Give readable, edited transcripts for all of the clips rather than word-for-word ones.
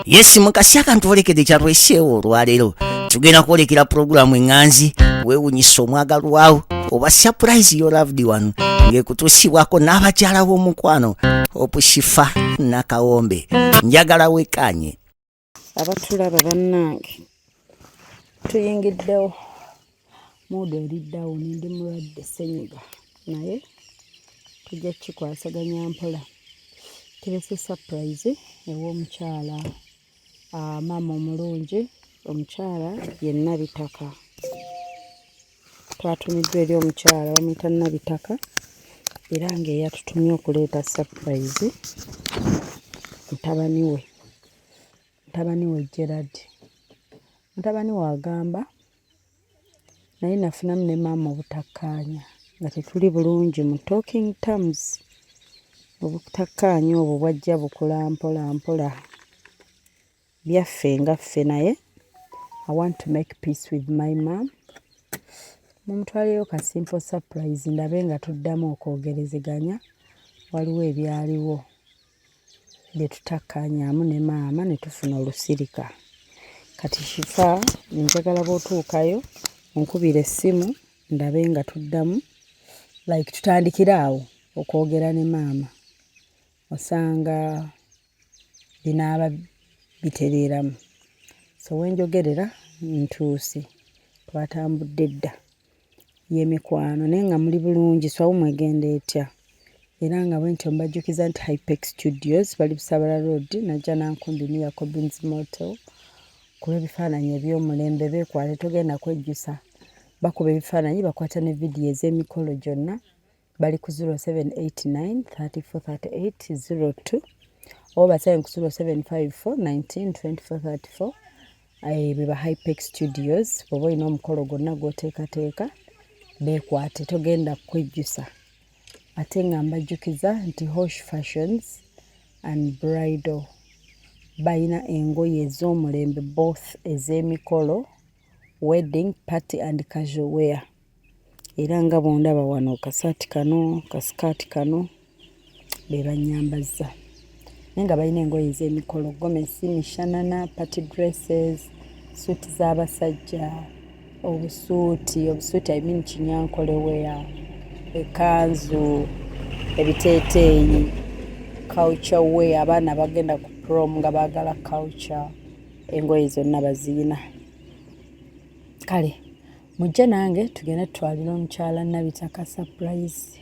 Yes, mukasi akantwolekedde kyatweseewo olwaleero, tugenda kwolekera pulogulaamu eŋŋanzi weewunyisa omwagalwawo oba surprise your loved one, ng'ekutuusibwako n'abakyala b'omukwano Opushifa Nakawombe. Njagala wekanye. Abatulaba bannange, tuyingiddewo mood eri down, ndi mulwadde senyiga, naye tujja kukikwasaganya mpola. Tulese surprise ew'omukyala, maama omulungi, omukyala ye Nabitaka. Twatumiddwa eri omukyala bamuyita Nabitaka, era ng'eyatutumye okuleeta surprise mutabani we, mutabani we Gerard. Mutabani we agamba naye nafunamu ne maama obutakkaanya nga tetuli bulungi mu talking terms. Obutakkaanya obwo bwajja bukula mpola mpola, byaffe nga ffe, naye I want to make peace with my mom. Mumutwalireyo ka simple surprise ndabe nga tuddamu okwogerezeganya. Waliwo ebyaliwo bye tutakkaanyaamu ne maama ne tufuna olusirika. Kati Shifa, njagala bw'otuukayo onkubira essimu ndabe nga tuddamu, like tutandikire awo okwogera ne maama, osanga binaaba bitereeramu. So wenjogerera ntuuse, twatambudde dda y'emikwano, naye nga muli bulungi. Swawu mwegenda etya? Era nga bwe ntyo mbajjukiza nti Hypex Studios bali Busabala Road, Najjanankumbi, near Cobins Motel. Kuba ebifaananyi eby'omulembe beekwate, togenda kwejjusa. Bakuba ebifaananyi, bakwata ne vidiyo ez'emikolo gyonna. Bali ku 0789 34 38 02 oba basabe ku 0754 19 24 34. Beba Hypex Studios. Bw'oba olina omukolo gwonna gw'oteekateeka, beekwate, togenda kwejjusa. Ate nga mbajjukiza nti Hosh Fashions and Bridal balina engoye ez'omulembe, both ez'emikolo, wedding, party and casual wear. Era nga bw'ondaba wano, kasaati kano, kasikaati kano be bannyambazza, naye nga balina engoye ez'emikolo, gomesi, mishanana, party dresses, suuti z'abasajja, obusuuti, obusuuti, I mean kinyankole wear, ekanzu, ebiteeteeyi, culture wear, abaana bagenda ku prom nga baagala culture, engoye zonna baziyina. Kale mujje nange tugende tutwalire omukyala Nabitaka surprise.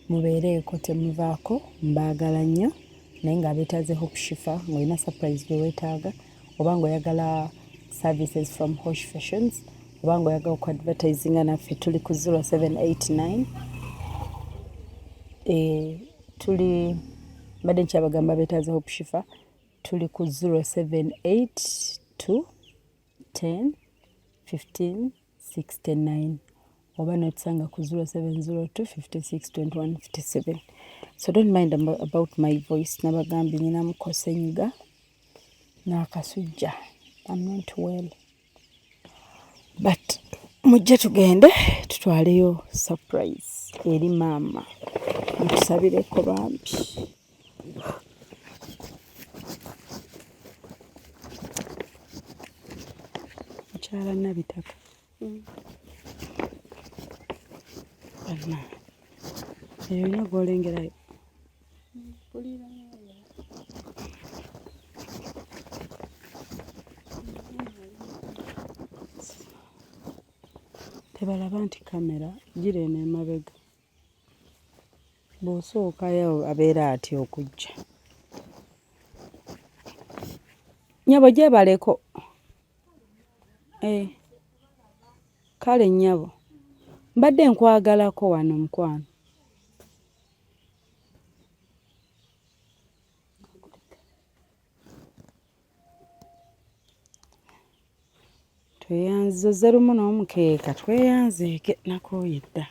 Mubeereeko, temuvaako, mbaagala nnyo. Naye nga abeetaaze Hope Shifa, ng'olina surprise gye weetaaga, oba ng'oyagala services from Hosh Fashions, oba ng'oyagala okuadvertisinga naffe, tuli ku 0789, tuli, mbadde nkyabagamba, beetaaze Hope Shifa, tuli ku 0782 10 15 69 oba notusanga ku 0702 56 21 57. So don't mind about my voice, nabagambye nyinamuko senyiga n'akasujja. I'm not well, but mujje tugende tutwaleyo surprise eri maama. Mutusabireko bambi. Mukyala Nabitaka, bannange, eyo olina gw'olengerayo? Tebalaba nti kamera gira eno emabega. Bw'osookayo abeera atya okujja? Nnyabo, gyebaleko. Eh. Kale nnyabo, mbadde nkwagalako wano, mukwano. Tweyanziza lumu n'omukeeka, tweyanzeeke, nakooye dda.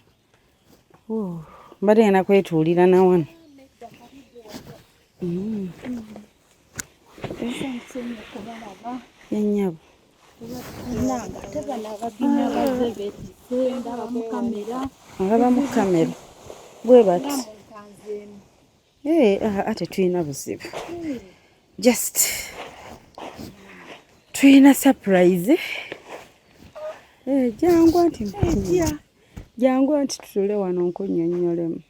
Mbadde ngenda kwetuulira na wano. Ye nnyabo. Ate bano abagina bazze beetisse, ndaba mu kamera. Olaba mu kamera bwe bati. Ate tulina buzibu, just Tulina surprise. Eh, jangu anti jangu anti tutule wano nkunnyonnyolemu.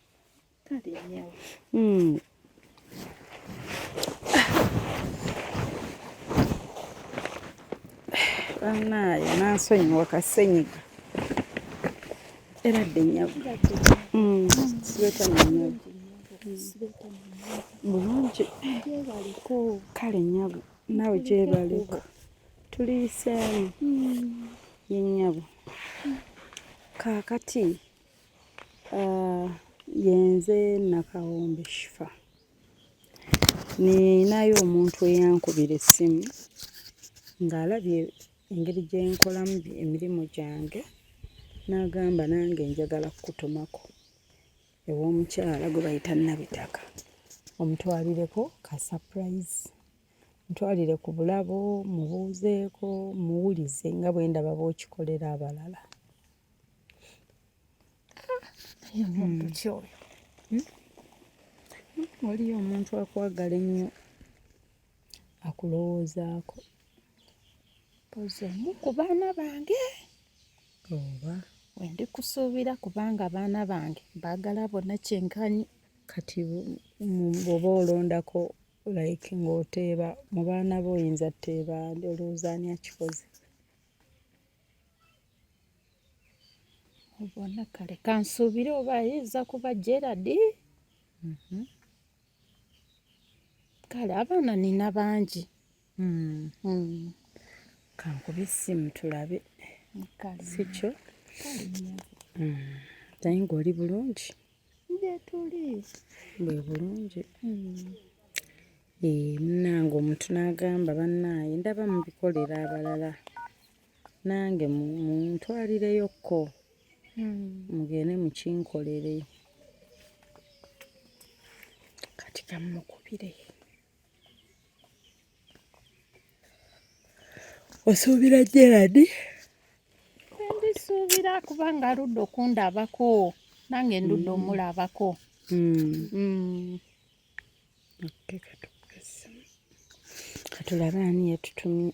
Hmm. Bannaaye nansonyiwa kasenyiga era dde nnyabo. Hmm, sibeeta nnyabo. Bulungi. Kale nnyabo naawe gyebaleko. Tuliyiseemu. Ye nnyabo. Kaakati ah, yenze Nakawombe Shifa. Ninayo omuntu eyankubira essimu ng'alabye engeri gye nkolamu emirimu gyange n'agamba nange njagala kukutumako ew'omukyala gwe bayita Nabitaka omutwalireko ka surprise. Mutwalire ku bulabo, mubuuzeeko, muwulize nga bwe ndaba bw'okikolera abalala. Naye omuntu ki oyo? Hmm? Waliyo omuntu akwagala ennyo akulowoozaako. Mpozi omu ku baana bange. Oba? Wendi kusuubira kubanga abaana bange mbaagala bonna kyenkanyi. Kati bw'oba olondako like ng'oteeba mu baana bo oyinza teeba ani olowooza ani akikoze? Bonna kale kansuubire oba ayinza kuba Gerald. Mhm. Kale abaana nina bangi. Mm. Mm. Kankube essimu tulabe. Kale. Si kyo? Kale nnyabo. Mm. Naye ng'oli bulungi? Gyetuli. Bwe bulungi. Mm. Eh, munnange omuntu n'agamba bannaaye ndaba mubikolera abalala nange muntwalireyokko hmm. mugende mukinkolere kati kammukubire osuubira Gerald ndisuubira kubanga aludde okundabako nange ndudde hmm. omulabako hmm. Katulabe ani yatutumye.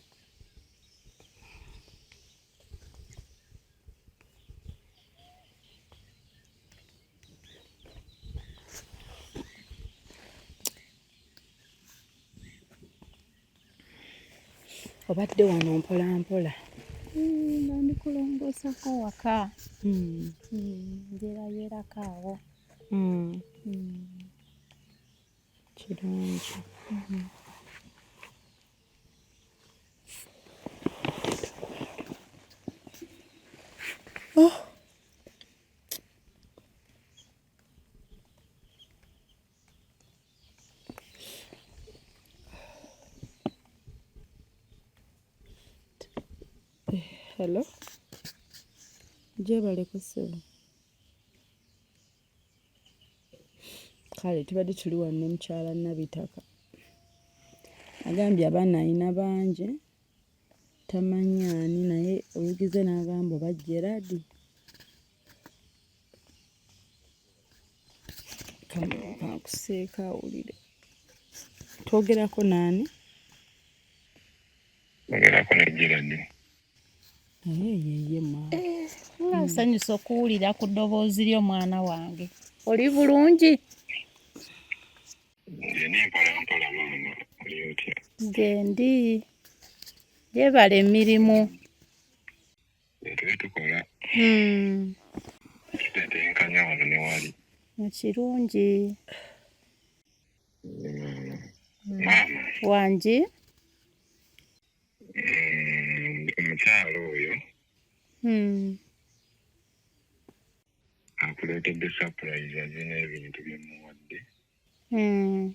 Obadde wano mpola mpola? Nga ndi kulongoosako waka. Njeerayerako awo. Kirungi. Oh. Hello. Gyebaleko ssebo. Kale tubadde tuli wano ne mukyala Nabitaka. Agambye abaana alina bangi tamanyi ani naye olugize n'agamba oba Gerald. Kankuseeko awulire. Twogerako n'ani? Ogerako ne Gerald. Naye yeye maama. Eh, nga nsanyusa okuwulira ku ddoboozi lyo mwana wange. Oli bulungi? Nze ndi mpola mpola maama, oli otya? Gyendi. Gyebale emirimu. Tuba tukola. Hmm. Tutetenkanya wano ne wali. Kirungi. Maama. Wangi. Omukyala oyo. Hmm. Akuleetedde surprise azze n'ebintu bye mmuwadde. Hmm.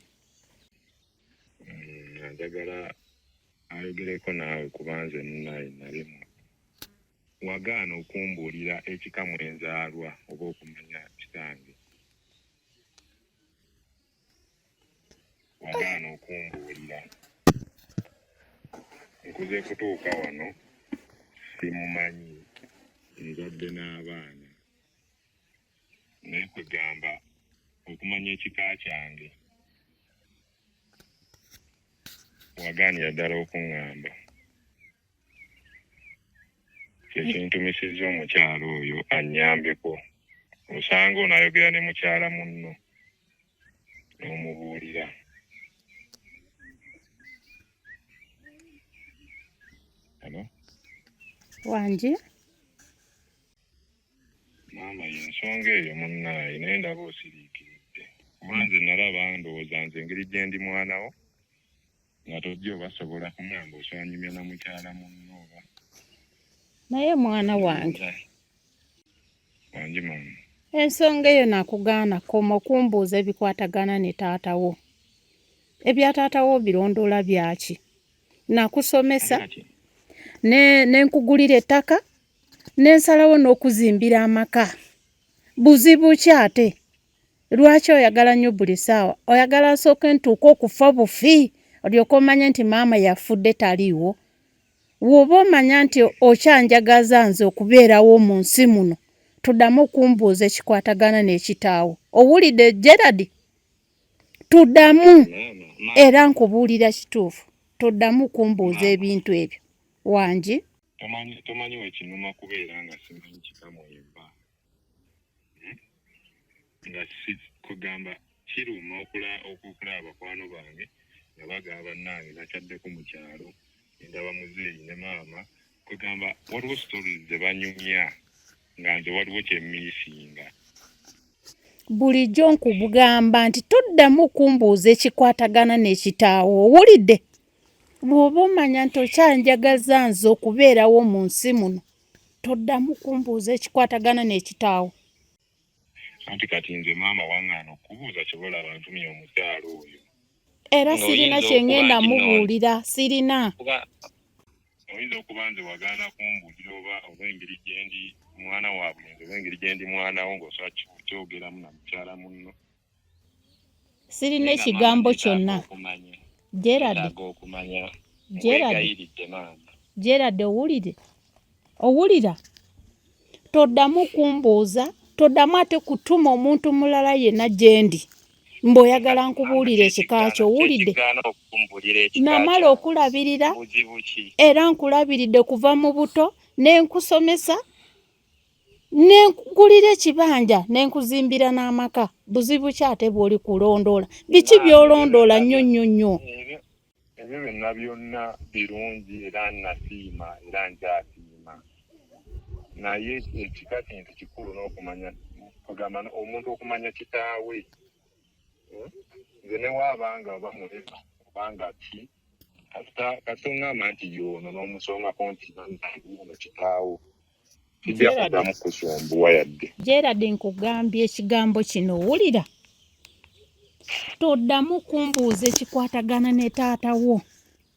Njagala ayogereko naawe kuba nze munaaye nalemwa. Wagaana okumbuulira ekika mwe nzaalwa oba okumanya kitange. Wagaana okumbuulira. Nkuze kutuuka wano simumanyi, nzadde n'abaana. Naye kwegamba okumanya ekika kyange wagaanira ddala okuŋŋamba. Kyekintumisizza omukyala oyo annyambeko. Osanga ono ayogera ne mukyala munno n'omubuulira. Hello? Wangi? Maama y'ensonga eyo munnaaye naye ndaba osiriikiridde kuba nze nalaba ndowooza nze engeri gye ndi mwana wo nga tojja obasobola kumuyamba oswanyumya na mukyala munno oba Naye mwana wange. Wangi maama. Ensonga eyo nakugaana koma okumbuuza ebikwatagana ne taata wo. Ebya taata wo obirondoola byaki? Nakusomesa ne nkugulira ettaka ne nsalawo n'okuzimbira amaka. Buzibu ki ate? Lwaki oyagala nnyo buli ssaawa? Oyagala nsooke ntuuke okufa bufi olyoke omanye nti maama yafudde taliiwo? Bw'oba omanya nti okyanjagaza nze okubeerawo mu nsi muno, toddamu kumbuuza ekikwatagana n'ekitaawo. Owulidde Gerald? Tuddamu era nkubuulira kituufu, toddamu kumbuuza ebintu ebyo. Wangi? Tomanyi wekinuma kubeera nga simanyi kika mweva. Hmm? Nga si kugamba kiruma okulaba bakwano bange nga bagaba bannange nakyaddeko mu kyalo ndaba muzeeyi ne maama kwegamba waliwo stories ze banyumya nga nze waliwo kyemiisinga. Bulijjo nkugamba nti toddamu kumbuuza ekikwatagana n'ekitaawo owulidde? Bw'oba omanya nti okyanjagaza nze okubeerawo mu nsi muno toddamu kumbuuza ekikwatagana n'ekitaawo. Anti kati nze maama wangaana okukubuuza kyoba olaba ntumye omukyala oyo. Era sirina Ng'oyinza kye okuba ngenda nti nno mubuulira sirina. Kuba oyinza okuba nze wagaana kumbuulira oba oba engeri gyendi mwana wa bulenzi oba engeri gyendi mwana wo ng'osobola kyogeramu na mukyala munno. Sirina Naye nga maama ekigambo neetaaga kyonna. okumanya. Gerald. Neetaaga okumanya. Gerald. Nkwegayiridde maama. Gerald owulire? Owulira? Toddamu kumbuuza, toddamu ate kutuma omuntu mulala yenna gyendi mbu oyagala Maama nkubuulire ekika kyo owulidde? kyekigaana okumbuulira ekika Namala kyange. okulabirira Buzibu ki? era nkulabiridde kuva mu buto ne nkusomesa ne nkugulira ekibanja ne nkuzimbira n'amaka. Buzibu ki ate bw'oli kulondoola? Biki Maama ebyo by'olondoola byonna nnyo nnyo nnyo? ebyo ebyo byonna byonna birungi era nasiima era nkyasiima naye ekika kintu kikulu n'okumanya kugamba omuntu okumanya kitaawe. Hmm? Nze ne waabanga oba mulema obanga ki kasita oŋŋamba nti y'ono n'omusongako nti ono kitaawo kijja Gerald. kuddamu kusumbuwa yadde. Gerald nkugambye ekigambo kino owulira? Toddamu kumbuuza ekikwatagana ne taata wo.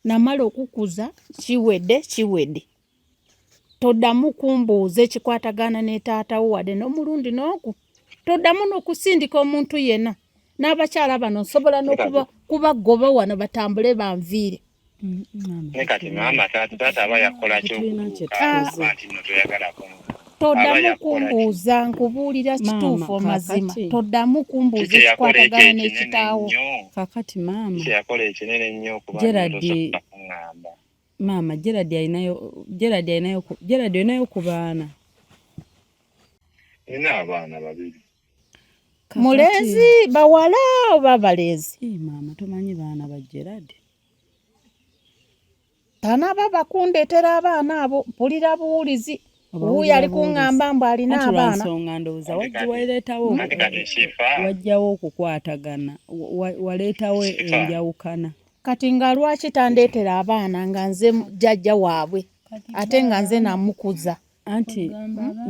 Namala okukuza kiwedde kiwedde. Toddamu kumbuuza ekikwatagana ne taata wo wadde n'omulundi n'ogu. Toddamu n'okusindika omuntu yenna. N'abakyala bano nsobola n'okuba kubagoba wano batambule banviire. Maama Naye kati maama taata taata aba yakola ki tetulina okutuuka kye tukoze. okuba nti nno toyagala kunga aba Toddamu yakola ki? kumbuuza nkubuulira Maama kituufu amazima. kaakati Toddamu Ki kumbuuza kye yakola ekyo ekikwatagana ekinene n'ekitaawo. ennyo? Kaakati Ki maama kye yakola ekinene ennyo okuba nti nno Gerald tosobola kuŋŋamba? maama Gerald alinayo Gerald alinayo Gerald olinayo ku baana. Nina abaana babiri. Kaakati Mulenzi bawala oba balenzi? Ii maama tomanyi baana ba Gerald? Tanaba bakundeetera abaana abo mpulira buwulizi. Wuuyo Obawulira ali buwulizi. kuŋŋamba mbu alina Anti lwa abaana. nsonga ndowooza Anti wajja kati waleetawo anti kati Shifa wajjawo okukwatagana waleetawo Shifa enjawukana. Kati nga lwaki tandeetera abaana nga nze jjajja waabwe ate nga nze namukuza? Anti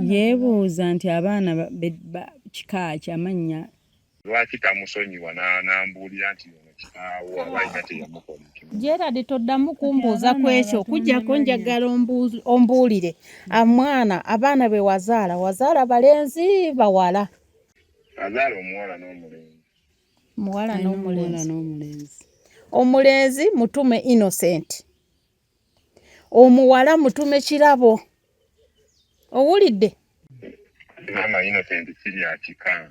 yeebuuza nti abaana kika ki amannya. Lwaki tamusonyiwa n'ambuulira nti ono kitaawo aba alina kye yamukola ekimu. Gerald toddamu kumbuuza ku ekyo okuggyako njagala ombuulire amwana abaana be wazaala wazaala balenzi bawala? Azaala omuwala n'omulenzi. Muwala Alina omuwala n'omulenzi. n'omulenzi. Omulenzi mutume Innocent. Omuwala mutume Kirabo. Owulidde? Maama Innocent kirya kika.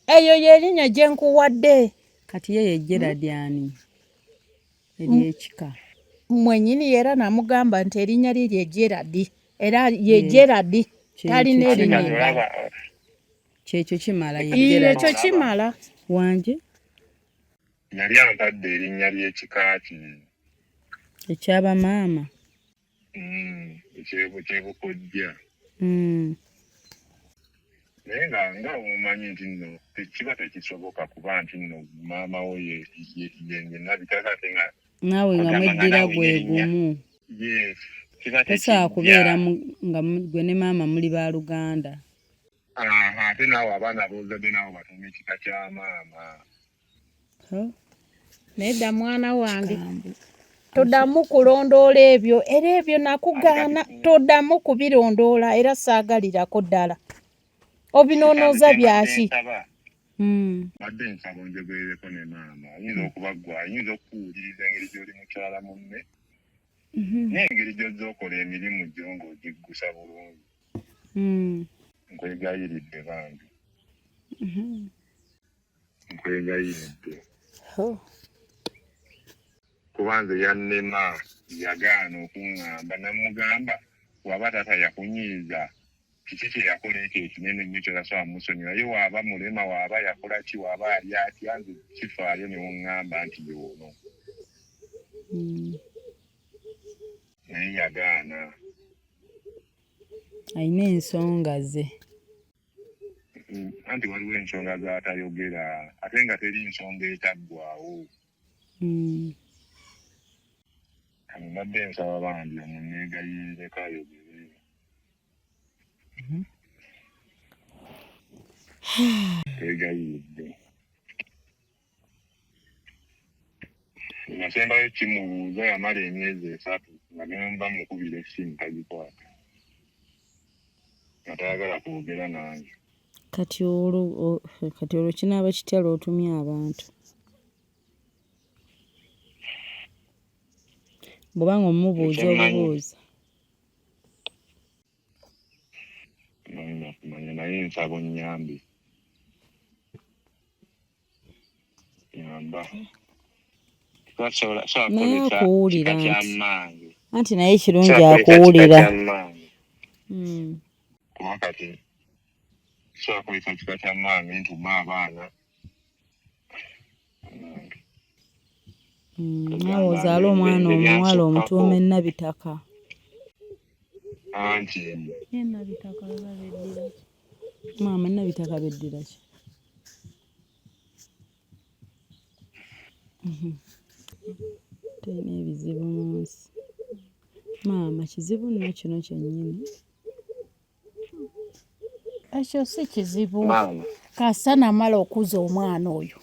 Eyo y'erinnya gye nkuwadde. Kati ye ye Gerald ani? Ery'ekika. Mwennyini era namugamba nti erinnya lye lye Gerald. Era ye Gerald talina erinnya ddala. Kyekyo kimala. Ekyo kimala. Wangi. Yali ampadde erinnya ly'ekika kye. Ekya bamaama. Ekyebukojja. Naye nga nga omumanyi nti nno tekiba tekisoboka kuba nti nno maama wo ye ye Nabitaka ate nga naawe nga mweddira gwe gumu. Yes, kiba Tosobola tekijja. kubeera nga gwe ne maama muli ba luganda. Ate naawe abaana b'ozadde naawe batuuma ekika kya maama. Nedda mwana wange, toddamu kulondoola ebyo, era ebyo nakugaana, toddamu kubirondoola era saagalirako ddala. Obinoonooza byaki? Mbadde nsaba onjogerereko ne maama, ayinza okuba ggwe ayinza okukuwuliriza engeri gy'oli mukyala munne n'engeri gy'ozze okola emirimu gyo ng'ogiggusa bulungi. Nkwegayiridde bambi. Nkwegayiridde. Kuba nze yannema, yagaana okuŋŋamba, namugamba waba taata yakunyiiza kiki kye yakola ekyo ekinene ennyo ky'otasobola musonyiwa, ye waaba mulema, waaba yakola ki, waaba ali atya, nze sifaayo ne woŋŋamba nti y'ono. Naye yagaana. Alina ensonga ze. Anti waliwo ensonga z'atayogera ate nga teri nsonga etaggwaawo. Mbadde nsaba bambi omunneegayirireko ayogere. Twegayiridde. Nasembayo kimubuuza yamala emyezi 3 nga nemba mukubira essimu tagikwata nga tayagala kwogera nange. Kati olwo kati olwo kinaaba kitya lw'otumya abantu? Bw'oba nga omubuuza obubuuza. Nolina kumanya naye nsaba onnyambe. Nyamba. Naye akuwulira nti anti naye kirungi akuwulira. Kuba kati sobola kukozesa kika kya mmange ntume abaana. Naawe ozaale omwana omuwala omutuume Nabitaka. Anti. Ye Nabitaka baba beddira ki? Maama Nabitaka beddira ki? Tulina ebizibu mu nsi. Maama kizibu nno kino kyennyini. Ekyo si kizibu. Kasita namala okuza omwana oyo.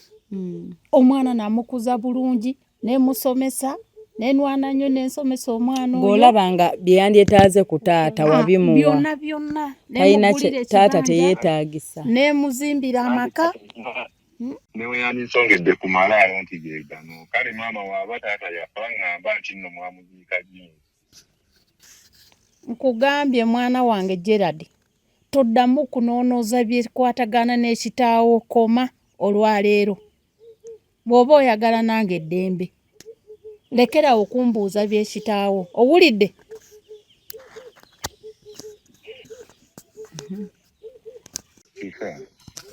Omwana namukuza bulungi, nemusomesa, nenwana nnyo nensomesa omwana oyo. Ng'olaba nga bye yandyetaaze ku taata wabimuwa. Byonna byonna. Talina taata teyeetaagisa. Nemuzimbira amaka. Ne we yandinsongedde ku malaalo nti ge gano. Kale maama waaba taata yafa ng'amba nti nno mwamuziika jjinja. Nkugambye mwana wange Gerald, toddamu kunoonooza bikwatagana n'ekitaawo, koma olwaleero. Bw'oba oyagala nange eddembe, lekerawo okumbuuza by'ekitaawo. Owulidde?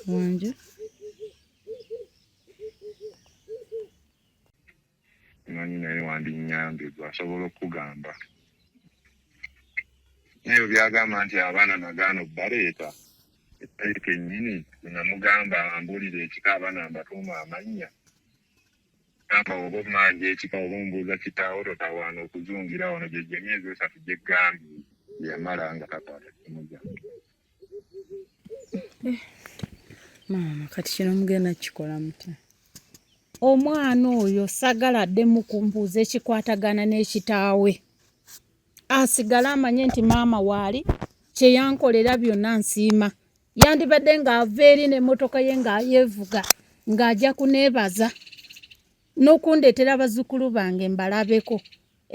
Wangi. Manyi naye wandinnyambye gwe asobola okukugamba. Naye byagamba nti abaana nagaana obbaleeta, ettayi kennyini bwe namugamba ambuulire ekika abaana mbatuuma amannya. Gamba oba ommanja ekika oba ombuuza kitaawo totawaana okuzungira wano gye gye emyezi 3 gye ggambye gye yamala nga takwata ssimu zange. Maama kati kino mugenda kukikola mutya? Omwana oyo sagala addemu kumbuuza ekikwatagana n'ekitaawe. Asigale amanye nti maama waali, kye yankolera byonna nsiima. Yandibadde ng'ava eri n'emmotoka ye ng'ayeevuga ng'ajja kuneebaza n'okundeetera abazzukulu bange mbalabeko.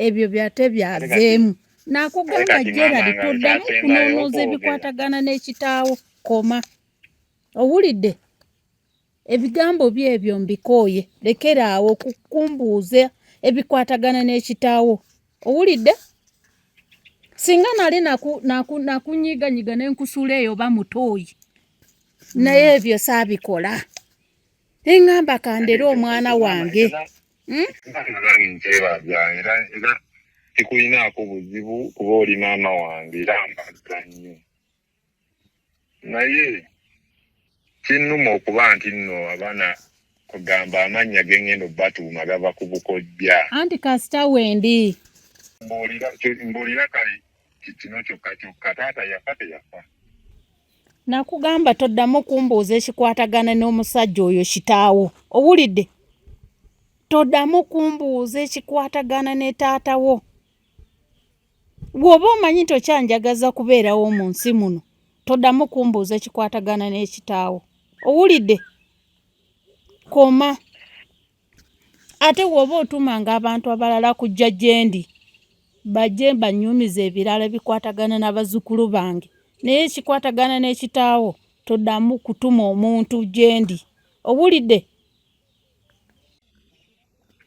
Ebyo byate byazeemu. Nakugamba Gerald toddamu kunoonooza ebikwatagana n'ekitaawo, koma. Owulidde? Ebigambo byo ebyo mbikooye, lekera awo okukumbuuza ebikwatagana n'ekitaawo. Owulidde? Singa nali nakunyiganyiga ne nkusuula eyo oba mutooyi, naye ebyo saabikola. Eŋŋamba kandere omwana wange. Hmm? Nkyebaza era era sikulinaako buzibu kuba oli maama wange era mbagala nnyo, naye kinnuma okuba nti nno abaana kugamba amannya ge ŋŋenda obbatuuma gava ku bukojja. Anti kasita wendi. Mbuulira kale kino kyokka kyokka, taata yafa teyafa? Nakugamba toddamu kumbuuza ekikwatagana n'omusajja oyo kitaawo. Owulidde? Toddamu kumbuuza ekikwatagana ne taata wo. Bw'oba omanyi nti okyanjagaza kubeerawo mu nsi muno, toddamu kumbuuza ekikwatagana n'ekitaawo. Owulidde? Koma. Ate bw'oba otumanga abantu abalala kujja gyendi, bajje banyumize ebirala ebikwatagana n'abazzukulu bange, naye ekikwatagana n'ekitaawo toddamu kutuma omuntu gyendi. Owulidde?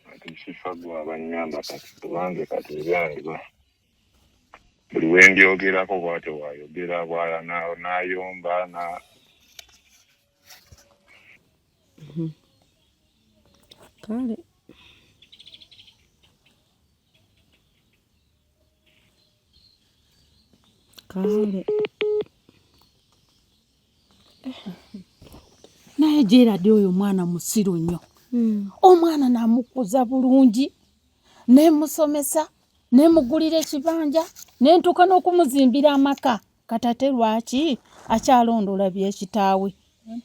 Kati Shifa gwe abanyamba kati kubanze kati ebyange buli wembyogerako bwatyo bwayogera nayomba na Kale kale Naye Gerald oyo omwana musiru nnyo. Omwana namukuza bulungi, nemusomesa, nemugulira ekibanja, nentuuka n'okumuzimbira amaka. Kati ate lwaki akyalondoola byekitaawe?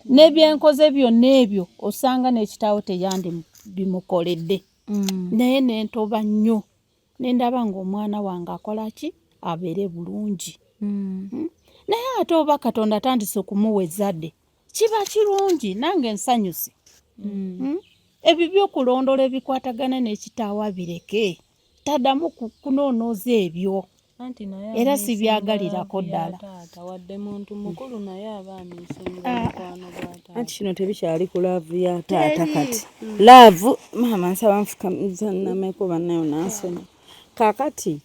Nebyenkoze byonna ebyo osanga n'ekitaawe teyandibimukoledde. Naye nentoba nnyo, nendaba ng'omwana wange akola ki, abeere bulungi. Naye ate oba Katonda atandise okumuwa ezzadde, kiba kirungi, nange nsanyuse. Ebyo by'okulondoola ebikwatagana n'ekitaawe abireke, taddamu kunoonooza ebyo. Era sibyagalirako ddala. Wadde muntu mukulu naye aba amiisinga omukwano gwa taata. Anti kino tebikyali ku laavu ya taata kati. Laavu, maama nsaba nfukamiza nnameko bannayo nansonyi. Kaakati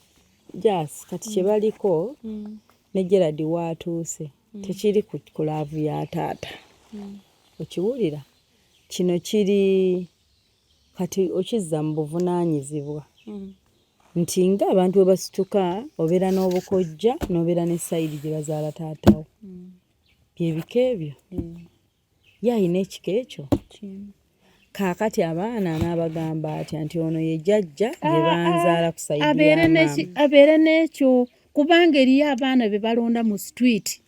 Jas kati kye baliko ne Gerald waatuuse tekiri ku laavu ya taata. Okiwulira? Kino kiri kati okizza mu buvunaanyizibwa nti ng'abantu bwe basituka obeera n'obukojja n'obeera ne sayidi gye bazaala taatawo. Bye bika ebyo. Ye alina ekika ekyo. Kaakati abaana anaabagamba atya nti ono ye jjajja gye banzaala ku sayidi ya maama? Abeere n'ekyo, kubanga eriyo abaana be balonda mu street.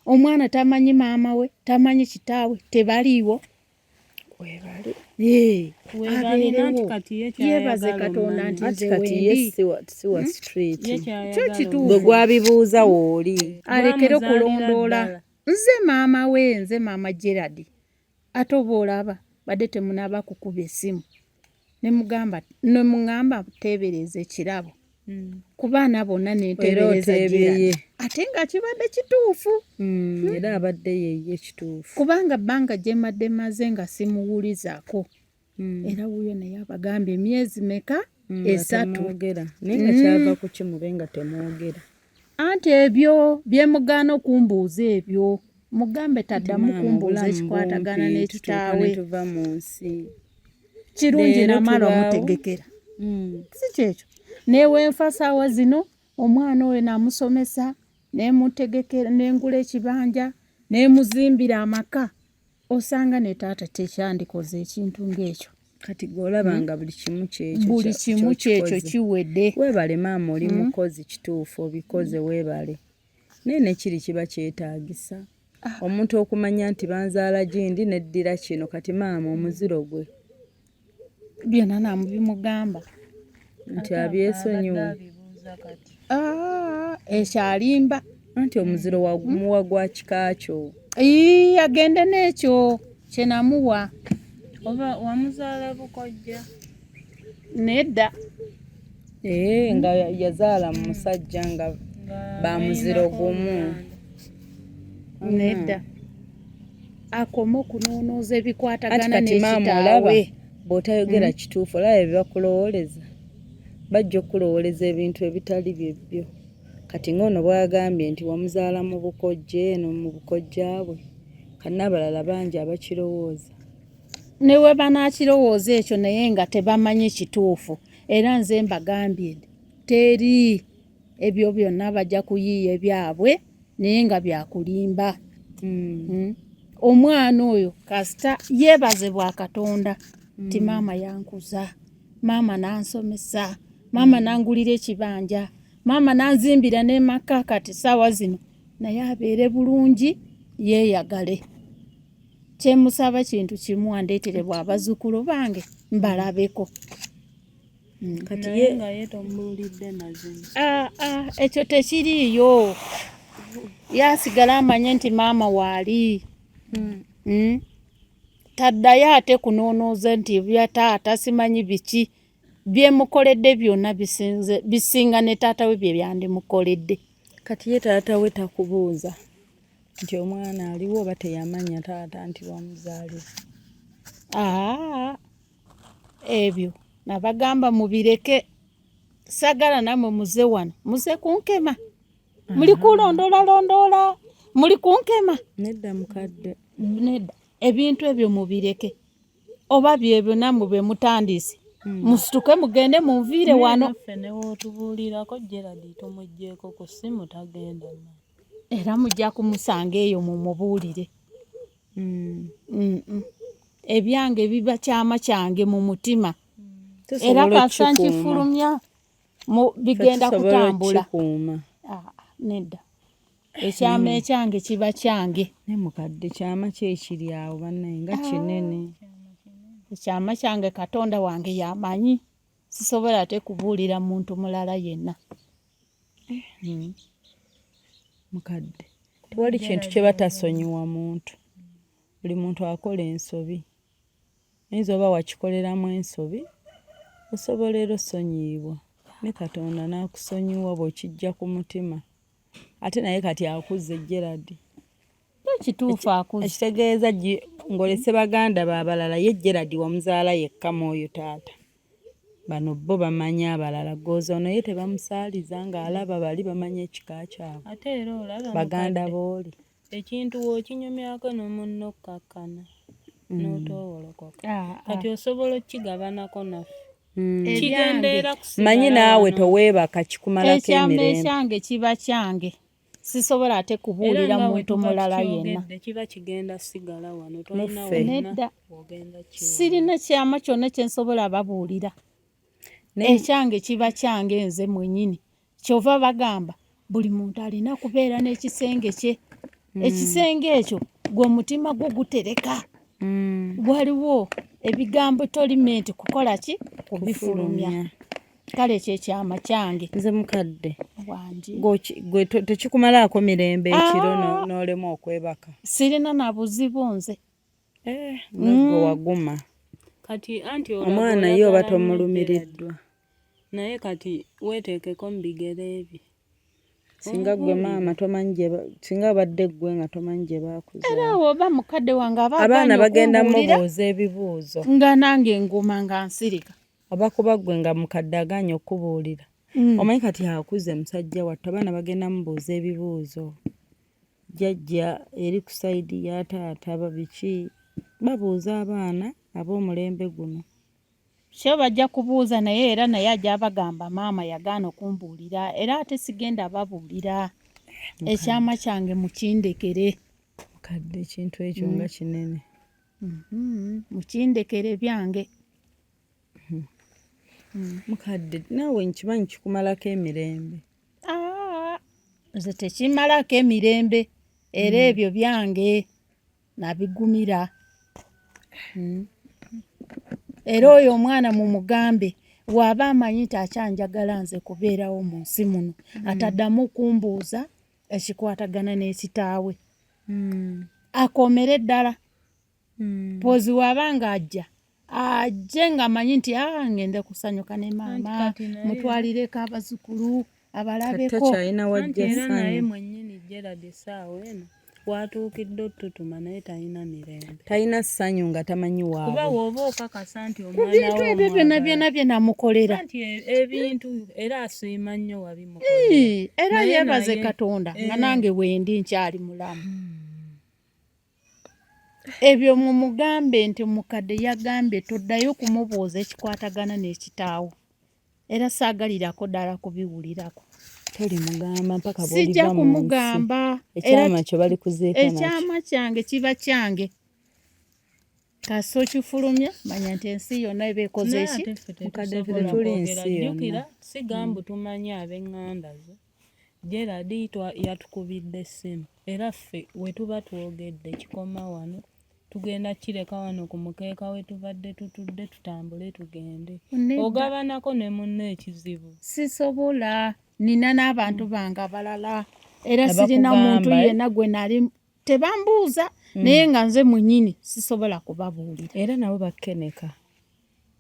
Omwana tamanyi maama we, tamanyi kitaawe, tebaliiwo. Webali. Abeerewo yeebaze Katonda nti Anti nze kati ye wendi. si wa street. Kyo kituufu. Gwe gwabibuuza wooli. Alekere Gwamuzaalira okulondoola. ddala. Nze maama we, nze maama Gerald. Ate oba olaba badde temunaaba kukuba essimu. Ne mugamba, ne muŋŋamba teebereza ekirabo. Ku baana bonna nenteebereza Era oteebye Gerald. ye. Ate nga kibadde kituufu. Era abadde yeye kituufu. Kubanga bbanga gye mbadde maze nga simuwulizaako. Era wuuyo naye abagambye emyezi meka? 3. Temwogera. Naye nga kyava ku ki mube nga temwogera? Anti ebyo bye mugaana okumbuuza ebyo. Mugambe taddamu Maama, kumbuuza obulamu ekikwatagana bumpi, tutuuka n'ekitaawe. ne tuva mu nsi. Kirungi Leero namala tubaawo. omutegekera. Si kyekyo. Newenfa saawa zino omwana oyo namusomesa, nemutegekera, nengula ekibanja, nemuzimbira amaka. Osanga ne taata tekyandikoze ekintu ng'ekyo. Kati gw'olaba nga buli kimu kyekyo Buli kimu kyekyo ky'okikoze. kiwedde. Weebale maama, oli mukozi kituufu, obikoze weebale. Naye nekiri kiba kyetaagisa omuntu okumanya nti banzaala gindi neddira kino. Kati maama omuziro gwe Byonna namubimugamba. nti abyesonyiwe. Ekyo alimba. Anti omuziro wamuwa gwa kika kyo. Ii, agende n'ekyo kye namuwa. Oba wamuzaala bukojja? Nedda. Nga yazaala mu musajja nga ba muziro gumu. Nedda. Akome okunoonooza Anti ebikwatagana kati maama olaba n'ekitaawe. bw'otayogera kituufu, olaba bye bakulowooleza. Bajja okukulowooleza ebintu ebitali byebyo. Kati ng'ono bw'agambye nti wamuzaala mu bukojja eno mu bukojja bwe, kati n'abalala bangi abakirowooza. Ne we banaakirowooza ekyo naye nga tebamanyi kituufu, era nze mbagambye nti teri ebyo byonna bajja kuyiiya ebyabwe naye nga byakulimba. Omwana oyo kasita yeebaze bwa Katonda nti maama yankuza, maama n'ansomesa, maama n'angulira ekibanja, maama n'anzimbira n'emaka kati ssaawa zino naye abeere bulungi yeeyagale. Kyemusaba kintu kimu, andeetere bwa bazzukulu bange mbalabeko. Kati Naye ye nga ye tomubuulidde mazima. Ah, ah, ekyo tekiriiyo, yasigala amanye nti maama waali. Taddayo ate kunoonooza nti bya taata simanyi biki byemukoledde byonna bisinga ne taata we bye byandimukoledde. Kati ye taata we takubuuza nti omwana aliwo oba teyamanya taata nti wamuzaalira? Aa, ebyo nabagamba mubireke, sagala namwe muze wano muze kunkema, muli kulondoola londoola, muli kunkema. Nedda mukadde. Nedda, ebintu ebyo mubireke, oba byebyo nammwe bwe mutandise, musituke mugende munviire wano. Naffe ne wootubuulirako Gerald tumuggyeeko ku ssimu tagenda ma. Era mujja kumusanga eyo mumubuulire. Ebyange biba kyama kyange mu mutima, era Tusobola kasita okukikuuma. nkifulumya bigenda Tusobola kutambula. okukikuuma. Ah, nedda, ekyama ekyange kiba kyange. Ne mukadde kyama ki ekiri awo bannaye nga kinene? Ekyama kyange Katonda wange yamanyi, sisobola ate kubuulira muntu mulala yenna. Mukadde tewali kintu kye batasonyiwa muntu. Buli muntu akola ensobi. Oyinza oba wakikoleramu ensobi, osobola era osonyiibwa ne Katonda n'akusonyiwa bw'okijja ku mutima. Ate naye kati akuze Gerald. Ekituufu akuze. Ekitegeeza ng'olese baganda be abalala, ye Gerald wamuzaala yekka mu oyo taata. Bano bo bamanyi abalala, ggooza ono ye tebamusaaliza ng'alaba bali bamanyi ekika kyabwe. Ate era olaba Baganda mukadde, b'oli. ekintu w'okinyumyako ne munno okkakkana n'otoowolokoka. Kati osobola okkigabanako naffe. Kigenda era kusigala Manyi naawe wano. toweebaka kikumalako Ekyama emirembe. ekyange kiba kyange, sisobola ate Era kubuulira nga bwe muntu tuba mulala yenna. tukyogedde kiba kigenda sigala wano, tolina Muffe. wonna Nedda, w'ogenda kiwona. sirina kyama kyonna kye nsobola babuulira. Ekyange kiba kyange nze mwennyini. Kyova bagamba buli muntu alina kubeera n'ekisenge kye. Ekisenge ekyo gwe omutima gwo gutereka. Waliwo ebigambo tolimenti kukola ki, kubifulumya. Kale ekyo ekyama kyange. Nze mukadde. Wangi. Gwe tekikumalaako mirembe ekiro n'olema okwebaka? Sirina na buzibu nze. Nga gwe waguma. Kati anti Omwana ye oba oyagala nnyo tomulumiriddwa. Gerald. Naye kati weeteekeko mu bigere bye. Singa gwe maama tomanyi gye singa abadde ggwe nga tomanyi gye baakuzaala. Era oba mukadde wange aba Abaana agaanye bagenda okumbuulira, mubuuza ebibuuzo. nga nange nguma nga nsirika. Oba kuba ggwe nga mukadde agaanye okukubuulira. Omanyi kati akuze musajja wattu, abaana bagenda mubuuza ebibuuzo. Jjajja eri ku sayidi ya taata biki babuuza abaana ab'omulembe guno. Kyo bajja kubuuza naye era naye ajja abagamba maama yagaana okumbuulira, era ate sigenda babuulira. Ekyama kyange mukindekere. Mukadde ekintu ekyo nga kinene. Mukindekere byange. Mukadde naawe nkimanyi kikumalako emirembe. Ah, nze tekimalako emirembe, era ebyo byange nabigumira. Era oyo omwana mumugambe bw'aba amanyi nti akyanjagala nze kubeerawo mu nsi muno, ataddamu kumbuuza ekikwatagana n'ekitaawe. Akomere ddala. Pozi waba ng'ajja ajje ng'amanyi nti ngende kusanyuka ne maama, Anti kati naye- mutwalireko abazzukulu abalabeko. Takyalina Anti wajja era naye ssanyu. mwennyini Gerald essaawa eno Watuukidde otutuma naye talina mirembe. Talina ssanyu nga tamanyi Kuba waabwe. w'oba okakasa nti Ku omwana bintu wo ebyo byonna omwagala. byonna bye namukolera. Anti ebintu era asiima nnyo wabimukolera. Ii, era Naye yeebaze naye Katonda nga eh, nange wendi nkyali mulamu. Ebyo mumugambe nti mukadde yagambye toddayo kumubuuza ekikwatagana n'ekitaawo. Era saagalirako ddala kubiwulirako. Tolimugamba mpaka Sijja bw'oliva mu nsi. kumugamba era Ekyama kyo balikuziika nakyo. Ekyama kyange kiba kyange. Kasita okifulumya manya nti ensi yonna eba ekoze Naye ki? ate ffe Mukadde ffe tetusobola tetuli kwogera. nsi yonna. Jjukira sigamba tumanyi ab'eŋŋanda zo. Gerald yatukubidde essimu era ffe we tuba twogedde kikoma wano. Tugenda kireka wano ku mukeeka we tubadde tutudde tutambule tugende. Nedda. Ogabanako ne munno ekizibu. Sisobola, nina n'abantu bange abalala era sirina muntu Abakugamba, eh? yenna gwe nali tebambuuza naye nga nze mwennyini sisobola kubabuulira Era nabo bakkeneka.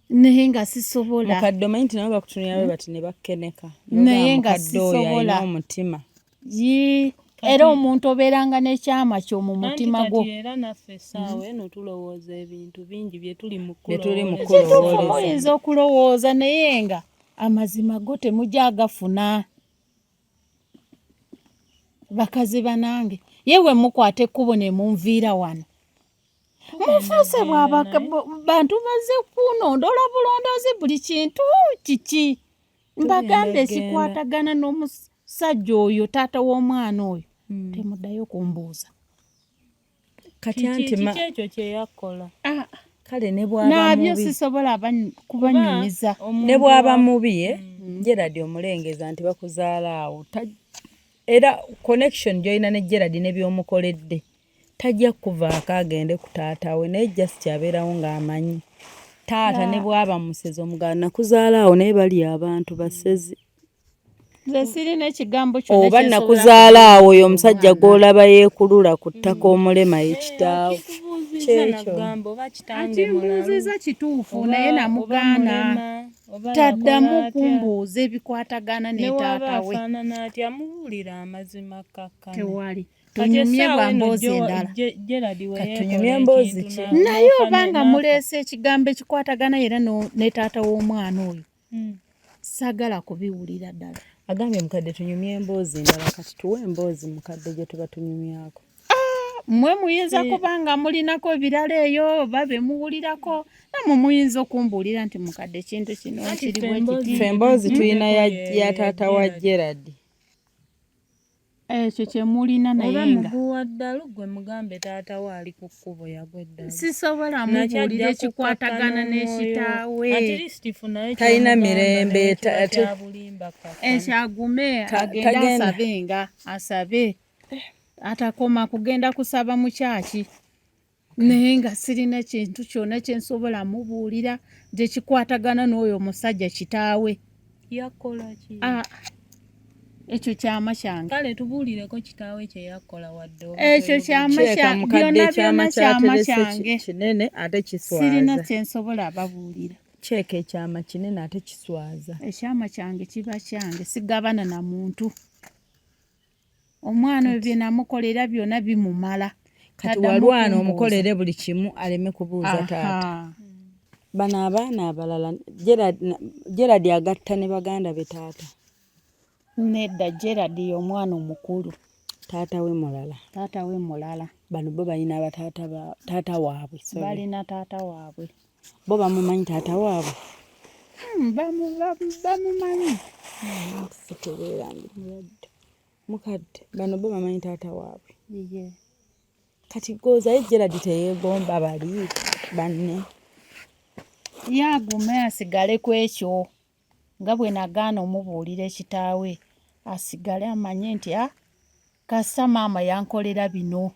naye nga sisobola. Mukadde omanyi nti nabo bakutunulira bwe bati ne bakkeneka. Naye nga Mukadde oyo alina sisobola. omutima. Yii, era omuntu obeeranga n'ekyama kyo mu Anti mutima kati gwo. era naffe essaawa eno tulowooza ebintu bingi bye tuli mu Bye tuli mu kulowooza. Kituufu kulowooza. muyinza okulowooza naye nga amazima go temujja agafuna. Bakazi banange, ye bwe mukwata ekkubo ne munviira wano. Mufuuse bantu bazze kunondoola bulondoozi buli kintu kiki. Mbagambye genda. ekikwatagana n'omusajja oyo taata w'omwana oyo temuddayo kumbuuza. Kati Kiki anti kiki ekyo kye yakola? Ah, kale ne bw'aba naabyo mubi. sisobola kubanyumiza. Ne Omuntu bw'aba mubi eh, Gerald omulengeza nti bakuzaala awo. Era connection gy'olina ne Gerald ne by'omukoledde tajja kukuvaako agende ku taata we naye just abeerawo ng'amanyi. Taata ne bw'aba musezi omugamba nakuzaala awo naye bali abantu basezi. Nze sirina ekigambo kyonna Oba kye nsobola nakuzaala awo oyo kubuulira omusajja omwana. gw'olaba yeekulula ku ttaka omulema ye kitaawo. Akikubuuzizza Kyekyo. nagamba oba kitange mulalu Akimbuuzizza kituufu naye oba oba namugaana. mulema oba Taddamu yakola atya. kumbuuza ebikwatagana ne Ne waba taata we. afaanana atya mubuulire amazima akkakkane. Tewali. Kati Tunyumye essaawa bwa eno mboozi endala. Gerald we Kati yeekola tunyumye emboozi ekintu ki? Naye n'afa oba nga n'afa. muleese ekigambo ekikwatagana era ne taata w'omwana oyo saagala kubiwulira ddala. Agambye mukadde tunyumye emboozi endala kati tuwe emboozi mukadde gye tuba tunyumyako. Mmwe muyinza kuba nga mulinako ebirala eyo oba bye muwulirako nammwe muyinza okumbuulira nti mukadde ekintu kino Anti kiri ffe bwe emboozi kiti. Ffe emboozi tulina tunyumyeko ya ye taata wa Gerald. Gerald. Ekyo kye mulina Oba naye nga muguwa ddalu gwe mugambe taata we ali ku kkubo yagwa eddalu. sisobola Nakyo mubuulira ajja kukakkana ekikwatagana omwoyo. n'ekitaawe. At least funayo Talina ky'omugamba mirembe naye kiba ate kya bulimba kkakkana. Ekyagume agende tagenda. asabenga asabe atakoma kugenda kusaba mu kyaki naye nga sirina kintu kyonna kye nsobola mubuulira nti ekikwatagana n'oyo omusajja kitaawe. Yakola ki? Ah, ekyo kyama kyange. Kale tubuulireko kitaawe kye yakola wadde oba Ekyo toyogedde. kyama Kireka kya mukadde byonna ekyama byonna kyama ky'aterese kyange. kinene ate Sirina kiswaza. kye nsobola babuulira. Kyeka ekyama kinene ate kiswaza. Ekyama kyange kiba kyange sigabana na muntu. Omwana oyo bye namukolera byonna bimumala. Kati Taddamu walwana kumbuuza. omukolere buli kimu aleme kubuuza taata. Aha. Bano abaana abalala Gerald agatta ne baganda be taata. Nedda Gerald ye omwana omukulu. Taata we mulala. Taata we mulala. Bano bo balina taata waabwe. Sorry. Balina taata waabwe. Bo bamumanyi taata waabwe. Bamumanyi. Sitegeera ndi mulwadde. Mukadde bano bo bamanyi taata waabwe. Ye. Kati goozaye Gerald teyeegomba bali banne. Ye agume asigale ku ekyo nga bwe nagaana omubuulira ekitaawe asigale amanye nti ah kasita maama yankolera bino.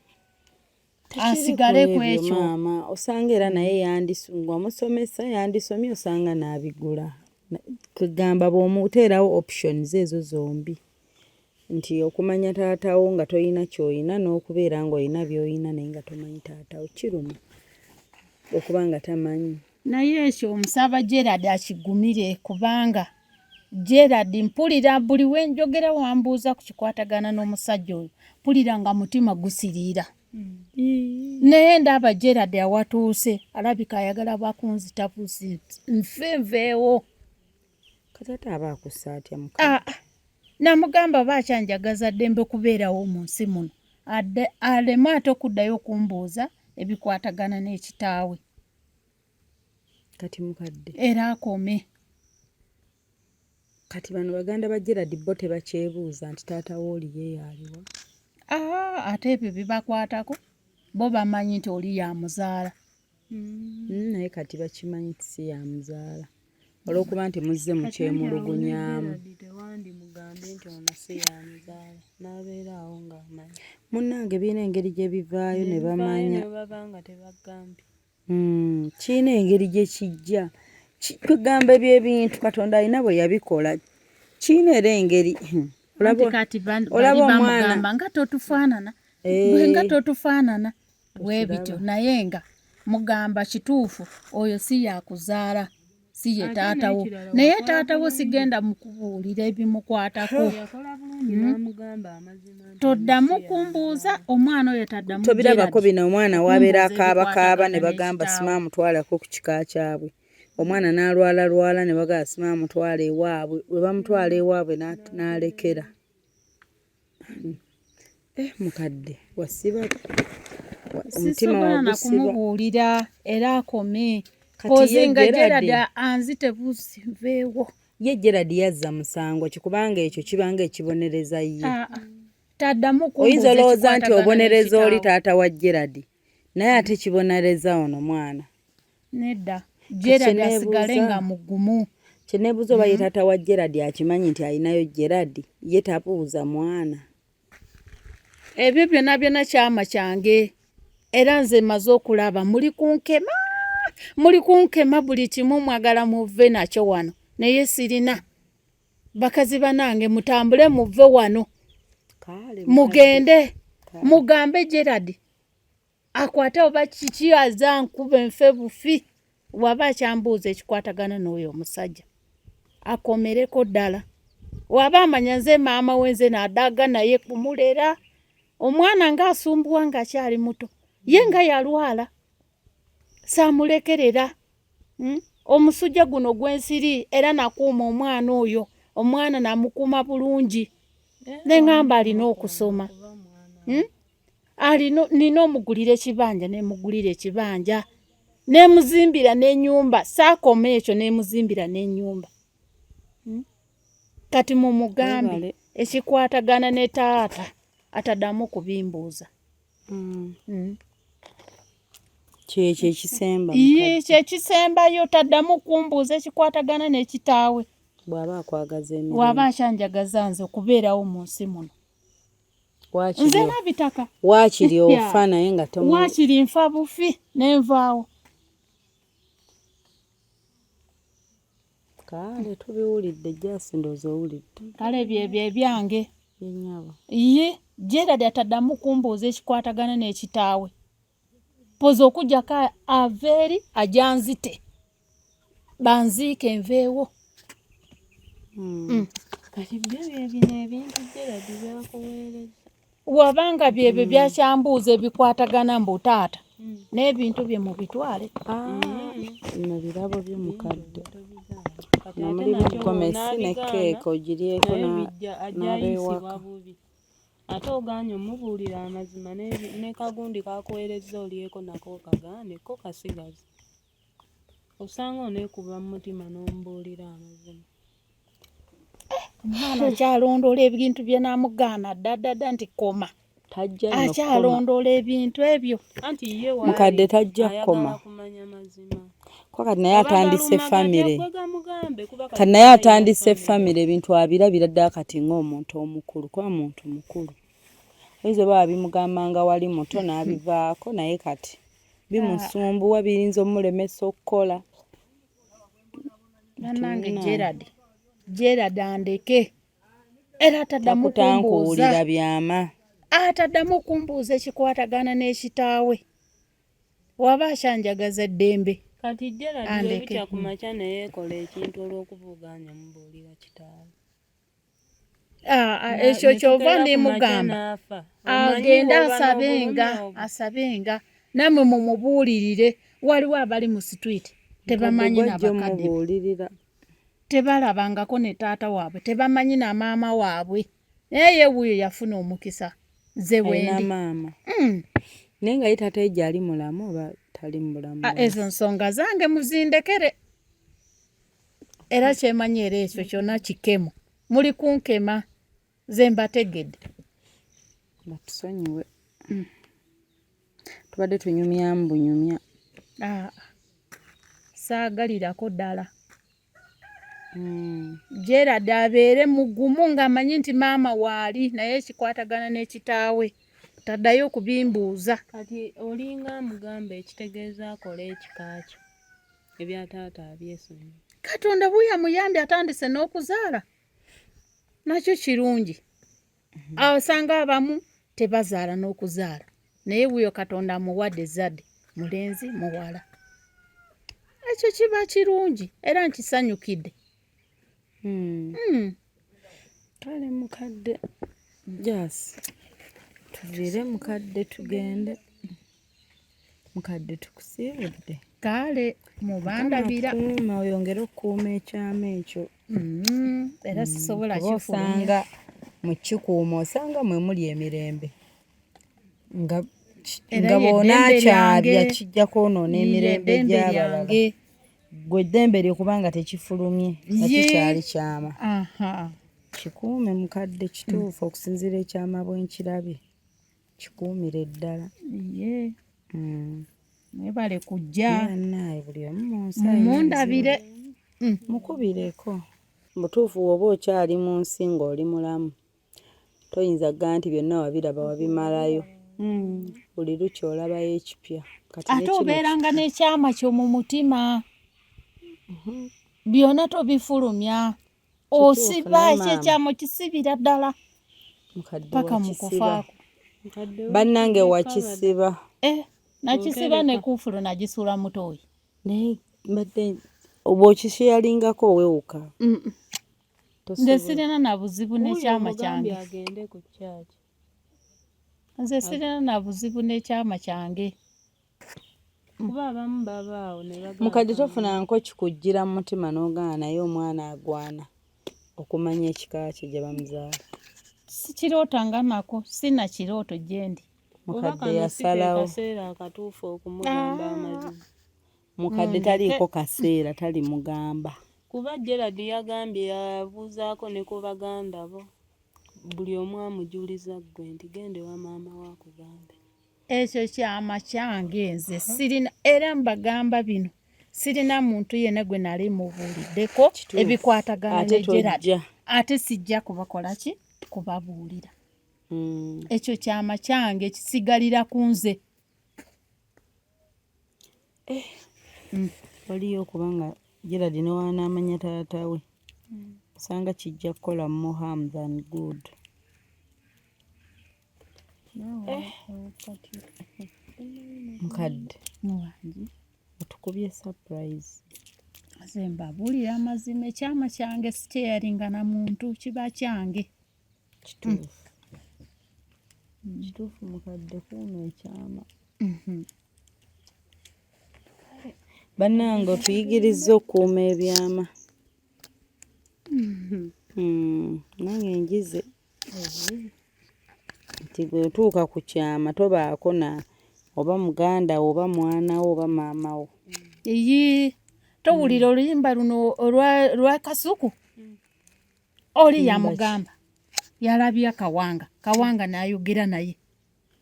Tekiri Asigale ku ku ebyo ekyo. maama osanga era naye ng'omusomesa yandisomye osanga n'abigula. Kugamba bw'omuteerawo options ezo zombi nti okumanya taatawo nga toyina ky'oyina n'okubeera ng'olina by'oyina naye nga tomanyi taatawo kiruma okuba nga tamanyi. Naye ekyo omusaba Gerald akigumire kubanga Gerald mpulira buli wenjogera wambuuza ku kikwatagana n'omusajja oyo mpulira nga mutima gusiriira naye ndaba Gerald awatuuse alabika ayagala bwakunzita busi nfe nveewo. Kati ate aba akussa atya mukama? Ah, ah. Namugamba aba akyanjagaza ddembe kubeerawo mu nsi muno aleme ate okuddayo okumbuuza ebikwatagana n'ekitaawe. Kati mukadde. Era akome. Kati bano baganda ba Gerald bo tebakyebuuza nti taata wo oli ye y'aliwa? Ah, ate ebyo bibakwatako bo bamanyi nti oli yamuzaala. Naye kati bakimanyi nti si yamuzaala olw'okuba nti muzze mukyemulugunyaamu. Tewandimugambye nti ono si yamuzaala n'abeera awo ng'amanyi. Munnange birina engeri gye bivaayo ne bamanya. Ne baba nga tebagambye. Kirina engeri gye kijja. Kwegamba ebyo ebintu Katonda alina bwe yabikola. Kirina era engeri. Kati bali bamugamba nga totufaanana. Gwe nga totufaanana. Bwe bityo naye nga mugamba kituufu oyo si yakuzaala si ye taata wo naye taata wo sigenda mukubuulira ebimukwatako. Toddamu kumbuuza omwana oyo taddamu. Tobirabako bino omwana wabeera akaabakaaba ne bagamba sima amutwalako ku kika kyabwe. Omwana n'alwalalwala ne bagamba sima amutwala ewaabwe. Bwe bamutwala ewaabwe n'alekera. Mukadde wasiba omutima wagusiba. Kumubuulira era akome. Kozinga Gerald anzite busi nveewo. Ye Gerald yazza musango ki kubanga ekyo kibanga ekibonereza ye. Taddamu Oyinza olowooza nti obonereza oli taata wa Gerald naye ate kibonereza ono mwana. Nedda Gerald asigale nga mugumu. Kye neebuuza oba ye taata wa Gerald akimanyi nti alinayo Gerald ye tabuuza mwana. Ebyo byonna byonna kyama kyange era nze maze okulaba muli kunkema muli kunkema buli kimu mwagala muve nakyo wano naye sirina. Bakazi banange mutambule muve wano mugende mugambe Gerald akwate oba kiki aza nkuba enfe bufi waba akyambuuza ekikwatagana n'oyo omusajja akomereko ddala waba amanya nze maama we nze nadaga naye kumulera omwana ng'asumbuwa ng'akyali muto ye nga yalwala saamulekerera. Omusujja guno gw'ensiri era nakuuma omwana oyo omwana namukuuma bulungi ne ŋŋamba alina okusoma. Nina omugulira ekibanja nemugulira ekibanja nemuzimbira n'ennyumba saakoma ekyo nemuzimbira n'ennyumba. Kati mumugambe ekikwatagana ne taata ataddamu kubimbuuza. Kyekyo ekisemba. Kyekisembayo taddamu kumbuuza ekikwatagana n'ekitaawe. Bw'aba akwagaza emirembe. Bw'aba akyanjagaza nze okubeerawo mu nsi muno. Nze nabitaka. Waakiri ofa naye nga tomu. Waakiri nfa bufi nenvaawo. Kale tubiwulidde Jasi ndowooza owulidde. Kale byebyo ebyange. Yennyabo. Ye Gerald ataddamu kumbuuza ekikwatagana n'ekitaawe. Poza okuggyako ava eri ajanzite banziike nveewo. Kati byo bye bino ebintu Gerald by'akuweereza. Wabanga byebyo byakyambuuza ebikwatagana mbu taata n'ebintu bye mubitwale. Bino birabo byo mukadde. Mulimu gomesi ne keeke ogiryeko n'ab'ewaka. Ate ogaanye omubuulira amazima ne kagundi kakuweerezza olyeko nako kagaane ko kasigaze. Osanga oneekuba mu mutima n'omubuulira amazima. Omwana akyalondoola ebintu bye namugaana dda dda nti koma. Akyalondoola ebintu ebyo. Anti ye mukadde tajja kukoma. Kumanya mazima. Kwa kati naye atandise famire. Kati naye atandise famire ebintu abirabira ddala kati ng'omuntu omukulu kuba muntu mukulu. Oyinza oba bimugambanga wali muto n'abivaako naye kati bimusumbuwa biyinza omulemesa okukola. Bannange Gerald andeke era ataddamu kumbuuza byama. Ataddamu kumbuuza ekikwatagana n'ekitaawe. Waba akyanjagaza eddembe. Kati Gerald Andeke. bwebukya ku makya neyeekola ekintu olw'okuba ogaanye omubuulira kitaawe. Ah, ah, ekyo kyova ndimugamba agende asabenga asabenga namwe mumubuulirire. Waliwo abali mu situiti tebamanyi nabakadde be. Mubuulirira. Tebalabangako ne taata waabwe, tebamanyi na maama waabwe, naye ye wuuyo yafuna omukisa nze Alina wendi. maama. Naye nga ye taata ye gyali mulamu oba tali mu bulamu? Ah, ezo nsonga zange muzindekere, era kyemanyi era ekyo kyonna kikemo muli kunkema ze mbategedde. Batusonyiwe. Tubadde tunyumyamu bunyumya. Ah, saagalirako ddala. Gerald abeere mugumu ng'amanyi nti maama waali, naye ekikwatagana n'ekitaawe taddayo okubimbuuza. Kati olinga amugamba ekitegeeza akole ekika kyo, ebya taata abyesonyiwe. Katonda bwe yamuyambye atandise n'okuzaala, nakyo kirungi. Osanga abamu tebazaala n'okuzaala, naye wuyo Katonda amuwadde ezzadde, mulenzi muwala, ekyo kiba kirungi era nkisanyukidde. Kale mukadde Jas, tuviire mukadde tugende. Mukadde, tukusiibudde. Kale mubandabira. Kuuma, oyongere okukuuma ekyama ekyo. Era sisobola Kuba kifulumya. osanga mu kikuuma osanga mwe muli emirembe nga Era nga ye ddembe bw'onaakyabya lyange. kijja kwonoona Ye emirembe ddembe gy'abalala. lyange. Gwe eddembe lyo kubanga tekifulumye nga kikyali kyama. Kikuume mukadde, kituufu okusinziira ekyama bwe nkirabye, kikuumire ddala. Ye. Mwebale kujja. Bannaaye, buli omu mu nsi alina Mumundabire. ebizibu. Mukubireko. Butuufu, bw'oba okyali mu nsi ng'oli mulamu, toyinza kugamba nti byonna wabiraba wabimalayo. Buli lukya olabayo ekipya. Kati ne Ate kino obeeranga n'ekyama kyo mu mutima, byonna tobifulumya, osiba naye ekyo maama. ekyama okisibira ddala Mukadde paka mu wakisiba. kufaako. Bannange, wakisiba. Eh, nakisiba ne kuufulu nagisuula mutoyi. Naye mbadde bw'okishyalingako owewuka. Nze sirina na buzibu n'ekyama kyange. Agende ku kyaki. Nze sirina na buzibu n'ekyama kyange. Kuba abamu babaawo ne bagamba Mukadde, tofunanko kikujjira mu mutima n'ogaana, naye omwana agwana okumanya ekika kye gye bamuzaala? Sikirootanga nako, sina kirooto gye ndi. Oba Mukadde kano si ke yasalawo. kaseera akatuufu okumugamba amazima. Mukadde taliiko kaseera talimugamba. Kuba Gerald yagambye yabuuzaako ne ku baganda bo, buli omu amujuliza ggwe nti genda ewa maama we akugambe. Ekyo kyama kyange, nze sirina, era mbagamba bino, sirina muntu yenna gwe nali mubuuliddeko ebikwatagana Ate ne Gerald. tojja. Ate sijja kubakola ki, kubabuulira. Ekyo kyama kyange, kisigalira ku nze. Waliyo okubanga Gerald newaanaamanya taata we, osanga kijja kukola more harm than good. Eh. Mukadde, Muwangi. otukubye surprise. Nze mbabuulira amazima, ekyama kyange sikyeyalinga na muntu, kiba kyange. Kituufu, kituufu mukadde, kuuma ekyama. Bannange, otuyigiriza okukuuma ebyama. Nange njize nti bwe otuuka ku kyama tobaako na oba muganda wo oba mwana wo oba maama wo. Iyi, towulira oluyimba luno olwa Kasuku? Oli yamugamba yalabya Kawanga, Kawanga n'ayogera naye.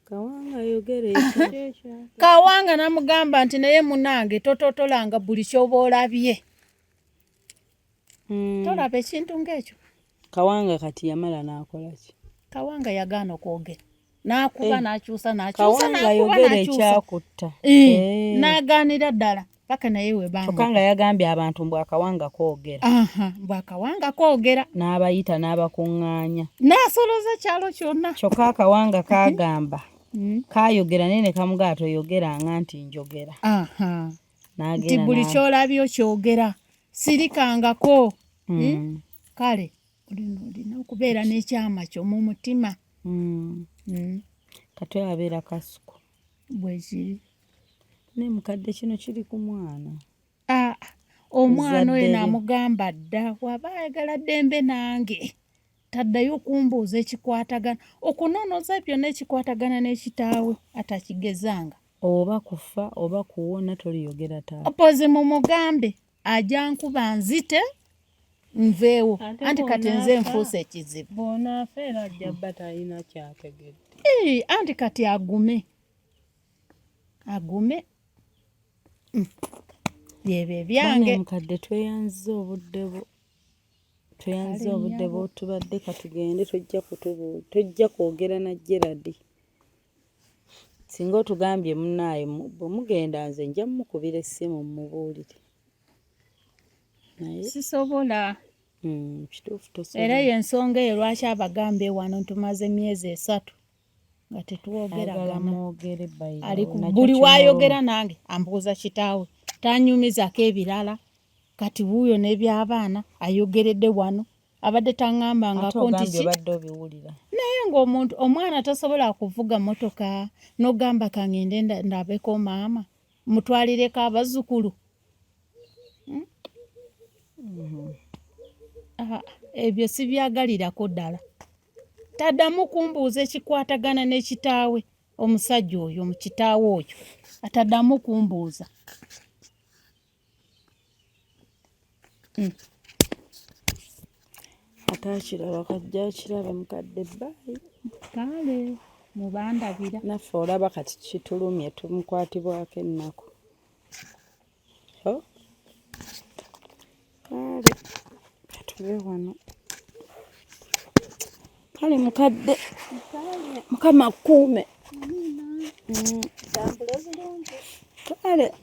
Kawanga ayogera ekyo. Kawanga namugamba nti naye munange tototolanga buli kyoba olabye. Tolaba ekintu ng'ekyo. Kawanga kati yamala n'akola ki? Kawanga yagaana okwogera, n'akuba, n'akyusa, n'akyusa, Kawanga n'akuba, ayogera n'akyusa. ekyakutta. Eh, Eh. n'agaanira ddala paka naye we Kyokka bamu nga yagambye abantu mbu akawanga koogera. Aha, mbu akawanga koogera. N'abayita n'abakuŋŋaanya. N'asoloza kyalo kyonna. Kyokka akawanga kagamba kayogera, naye ne kamugaa toyogeranga nti njogera. Nti buli kyolabye okyogera, sirikangako. Kale olina okubeera n'ekyama kyo mu mutima. Kati oyo abeera Kasuku. Bwekiri. Naye mukadde kino kiri ku mwana. Aa, omwana oyo namugamba dda waba ayagala ddembe nange taddayo okumbuuza ekikwatagana okunonoza byonna ekikwatagana n'ekitaawe atakigezanga. Oba kufa oba kuwona toliyogera taata. Opozi mumugambe ajja nkuba nzite nveewo anti kati nze nfuuse ekizibu. Bw'onaafa era ajja bba talina kyategedde. Anti kati agume agume byebyo ebyange. Mukadde tweyanziza obudde bwo. Tweyanziza obudde bwo tubadde katugende tojja kwogera na Gerald. Singa otugambye munnaaye bwe mugenda nze nja mukubira essimu mmubuulire. Naye sisobola. Kituufu tosobola. Era y'ensonga eyo lwaki abagambye wano ntumaze emyezi 3 nga tetwogeragana. Buli waayogera nange ambuuza kitaawe tanyumizako ebirala. Kati wuuyo n'ebyabaana ayogeredde wano abadde taŋŋambangako nti ki naye ng'omuntu omwana tasobola kuvuga mmotoka n'ogamba kangende ndabeko maama mutwalireko abazzukulu. Ebyo sibyagalirako ddala. Taddamu kumbuuza ekikwatagana n'ekitaawe omusajja oyo mukitaawe oyo ataddamu kumbuuza. Ate akiraba kajja akirabe mukadde bbayi. Kale mubandabira. Naffe olaba kati kitulumye tumukwatibwako ennaku. Kale katube wano. Kale mukadde Mukama akkuume. Kale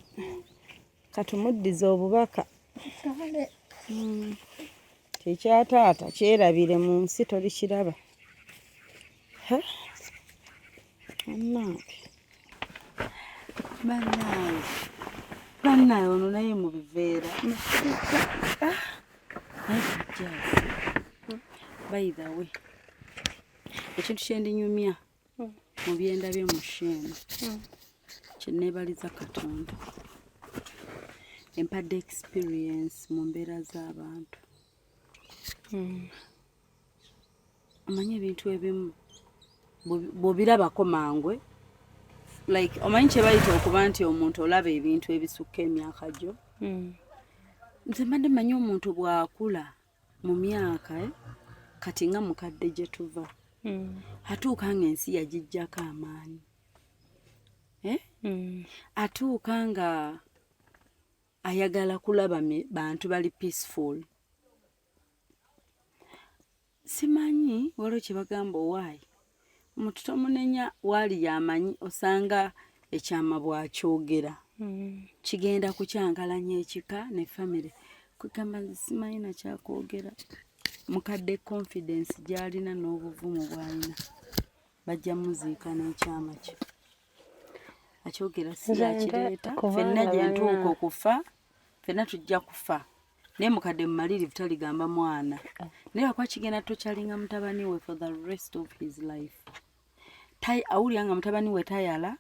katumuddize obubaka. Ekya taata kyerabire mu nsi tolikiraba. Bannange bannange bannange ono naye mu biveera. By the way, ekintu kye ndinyumya mu byendabye mu sheeno kye neebaliza Katonda empadde experience mu mbeera z'abantu. Omanyi ebintu ebimu bw'obirabako mangu like omanyi kye bayita okuba nti omuntu olaba ebintu ebisukka emyaka gyo. Nze mbadde mmanyi omuntu bw'akula mu myaka kati nga mukadde gye tuva atuuka ng'ensi yagiggyako amaanyi. Atuuka nga ayagala kulaba bantu bali peaceful. Simanyi waliwo kye bagamba owaayi omuntu tomunenya waali yamanyi osanga ekyama bw'akyogera kigenda kukyankalanya ekika ne famire. Kwegamba nze simanyi na kyakwogera. Mukadde confidence gy'alina n'obuvumu bw'alina bajja muziika n'ekyama kye. Akyogera si yakireeta ffenna gye ntuuka okufa ffenna tujja kufa. Naye mukadde mumalirivu taligamba mwana. Naye lwakuba kigenda tokyalinga mutabani we for the rest of his life. Awulira nga mutabani we tayala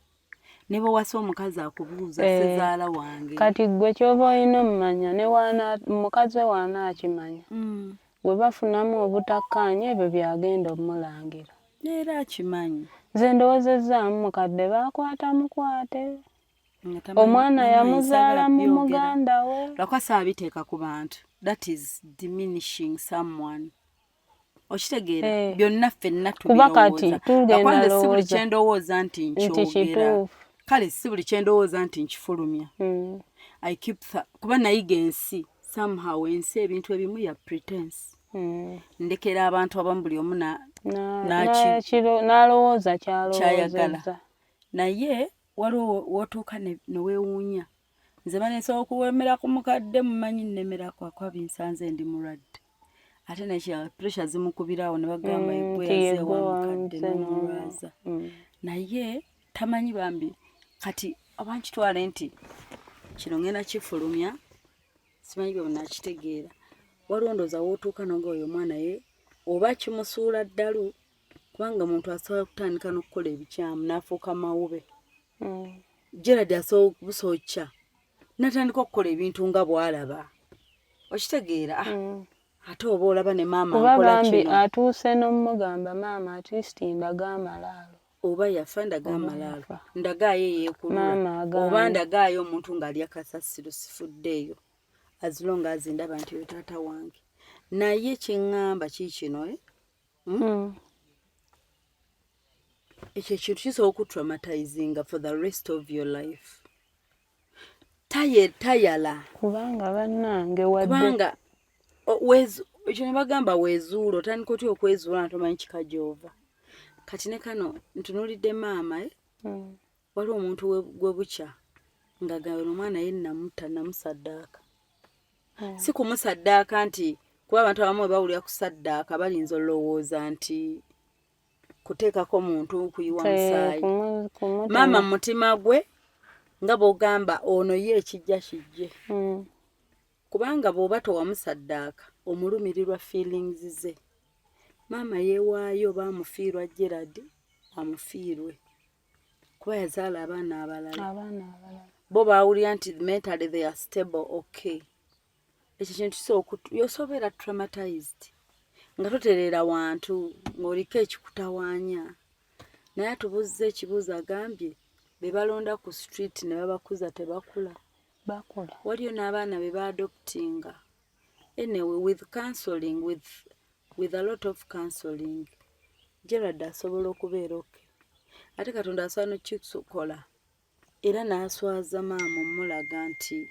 ne bw'owasa omukazi akubuuza ssezaala wange. Kati ggwe ky'oba olina ommanya ne mukazi we w'anaakimanya bwe bafunamu obutakkaanya ebyo by'agenda omulangira. Era akimanyi. Nze ndowozezzaamu mukadde baakwata mukwate. Omwana yamuzaala mu muganda we. Lwakuba saabiteeka ku bantu. That is diminishing someone. Okitegeera byonna ffenna tubirowooza. Lwakuba nze si buli kye ndowooza nti nkyogera. Kale si buli kye ndowooza nti nkifulumya. I keep kuba nayiga ensi somehow ensi ebintu ebimu ya pretense. Ndekera abantu abamu buli omu n'alowooza kyayagala. Naye waliwo w'otuuka ne weewuunya. Nze baneesobola okuwemera ku mukadde mumanyi nnemerako akuba binsanze ndi mulwadde. Ate nekirala pressure zimukubirawo ne bagamba eggwe yazeewa mukadde n'omulwaza. Naye tamanyi bambi kati oba nkitwale nti Kino ngenda kifulumya, simanyi bwe nakitegeera. Waliwo ndowooza w'otuuka n'oga oyo omwana ye oba kimusuula ddalu, kubanga omuntu asobola kutandika n'okukola ebikyamu n'afuuka mawube. Gerald asobola okubusookya natandika okukola ebintu nga bw'alaba, okitegeera? Ah, ate oba olaba ne maama kuba nkola bambi kino. Atuuse n'omugamba, maama, at least ndaga amalaalo. Oba yafa, ndaga Oba amalaalo, yafa. ndagaayo eyeekulula, Maama oba agaanye. ndagaayo omuntu ng'alya kasasiro, sifuddeeyo as long as ndaba nti oyo taata wange. Naye kyeŋŋamba kiikino, eh? Ekyo ekintu kisobola okutraumatizinga for the rest of your life. Taye tayala. Kubanga bannange, wadde kubanga ekyo ne bagamba weezuula, otandika otya okwezuula nga tomanyi kika gy'ova? Kati ne kano ntunuulidde maama, eh? Waliwo omuntu gwe bukya nga gano omwana ye namutta, namusaddaaka. Si kumusaddaaka nti kuba abantu abamu bwe bawulira kusaddaaka balinza olowooza nti kuteekako muntu kuyiwa musaayi. Maama mu mutima gwe nga bw'ogamba ono ye ekijja kijje, kubanga bw'oba towamusaddaaka omulumirirwa feelings ze. Maama yeewaayo oba amufiirwa Gerard, amufiirwe kuba yazaala abaana abalala. Abaana abalala. Bo baawulira nti mentally they are stable, okay. Ekyo kintu kisobola yosobola traumatized nga totereera wantu ng'oliko ekikutawaanya. Naye atubuuzza ekibuuzo, agambye be balonda ku street ne babakuza tebakula. Bakula. Waliyo n'abaana be baadoptinga. Anyway, with counseling, with a lot of counseling, Gerard asobola okubeera okay. Ate Katonda asobola nokikola era n'aswaza maama omulaga nti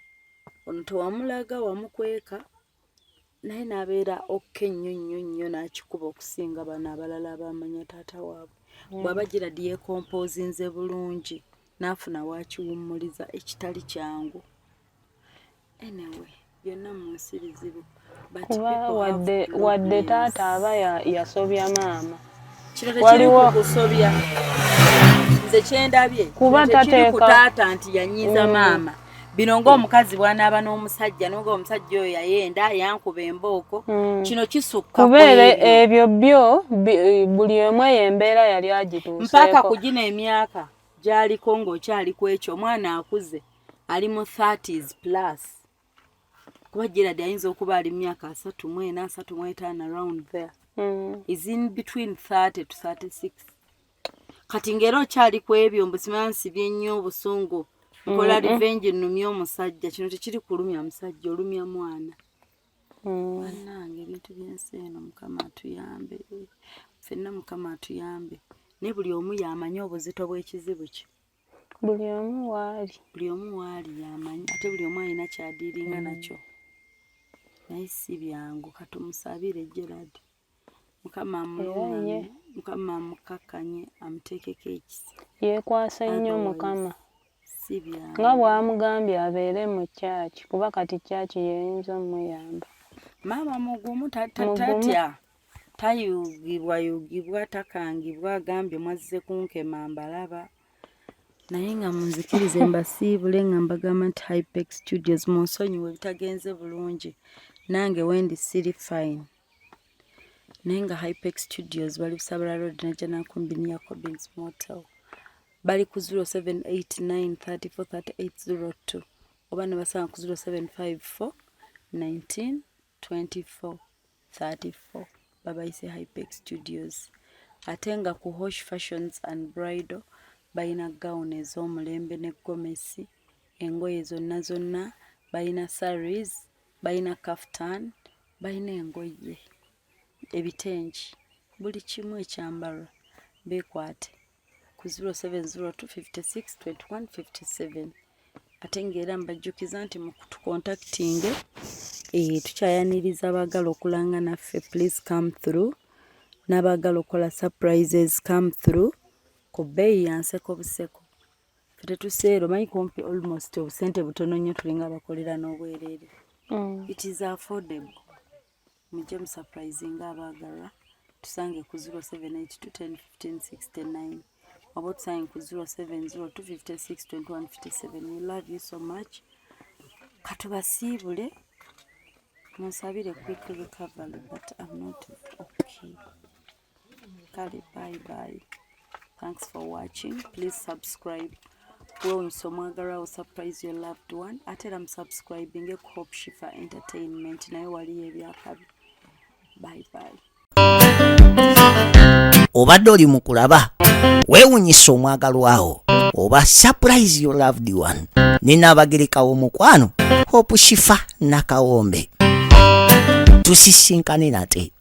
ono tewamulaga, wamukweka, naye n'abeera okay nnyo nnyo nnyo, n'akikuba okusinga bano abalala abamanya taata waabwe. Bw'aba Gerard yeekompozinze bulungi n'afuna wakiwummuliza, ekitali kyangu. Anyway, byonna mu nsi bizibu. Kuba wadde taata aba yasobya maama, Kino tekiri kukusobya. Nze kyendabye kuba tekiri ku taata nti yanyiiza maama. Bino ng'omukazi bw'anaaba n'omusajja, n'oga omusajja oyo yayenda yankuba embooko. Kino kisukka. Kubeera ebyo byo buli omu eyo embeera yali agituuseeko. Mpaka kugina emyaka gy'aliko ng'okyali ku ekyo, omwana akuze ali mu 30s plus, kuba Gerard ayinza okuba ali mu myaka 34, 35, around there. Is in between 30 to 36. Kati ng'era okyali ku ebyo, mbu simanya nsibye nnyo obusungu, nkola revenge, nnumye omusajja. Kino tekiri kulumya musajja, olumya mwana. Bannange, ebintu by'ensi eno, Mukama atuyambe ffenna, Mukama atuyambe. Naye buli omu yamanyi obuzito bw'ekizibu kye. Buli omu waali. Buli omu waali yamanyi, ate buli omu alina kyadiiringa nakyo, naye si byangu. Katumusabire Gerard, Mukama amulungamye, Mukama amukakkanye, amuteekeko ekisa. Yeekwasa nnyo Mukama. Si byangu. Nga bw'amugambye abeere mu kyaki, kuba kati kyaki yeyinza omuyamba. Maama mugumu, tatya, tayugibwa yugibwa, takangibwa. Agambye mwazze kunkema, mbalaba. Naye nga munzikirize mbasiibule nga mbagamba nti Hypex Studios, munsonyiwe ebitagenze bulungi, nange wendi siri fine. Naye nga Hypex Studios bali Busabala Road, Najjanankumbi, near Cobins Motel. Bali ku 0789 343802 oba ne basanga ku 0754 19 24 34. Babayise Hypex Studios. Ate nga ku Hosh Fashions and Bridal balina gawuni ez'omulembe ne gomesi, engoye zonna zonna balina, saris balina, kaftan balina, engoye, ebitengi, buli kimu ekyambalwa. Beekwate ku 0702 56 21 57. Ate ng'era mbajjukiza nti mu kutucontactinge, tukyayaniriza abaagala okulanga naffe, please come through, n'abaagala okukola surprises, come through ku bbeeyi ya nseko buseko. Ffe tetuseera, omanyi kumpi almost obusente butono nnyo, tulinga abakolera n'obwereere. It is affordable. Mujje musurprisinga abaagalwa. Tusange ku 0782 10 15 69 oba otusange ku 0702 56 21 57. We love you so much. Katubasiibule, munsabire quick recovery, but I'm not okay. Kale, bye bye, thanks for watching. Please subscribe. Weewunyisa omwagalwawo, surprise your loved one. Ate era musubscribinge ku Hope Shifa Entertainment, naye waliyo ebyakabi. Bye bye. Obadde oli mu kulaba Weewunyisa Omwagalwawo oba Surprise Your Loved One ne Naabagereka w'omukwano Hope Shifa Nakawombe. Tusisinkane nate.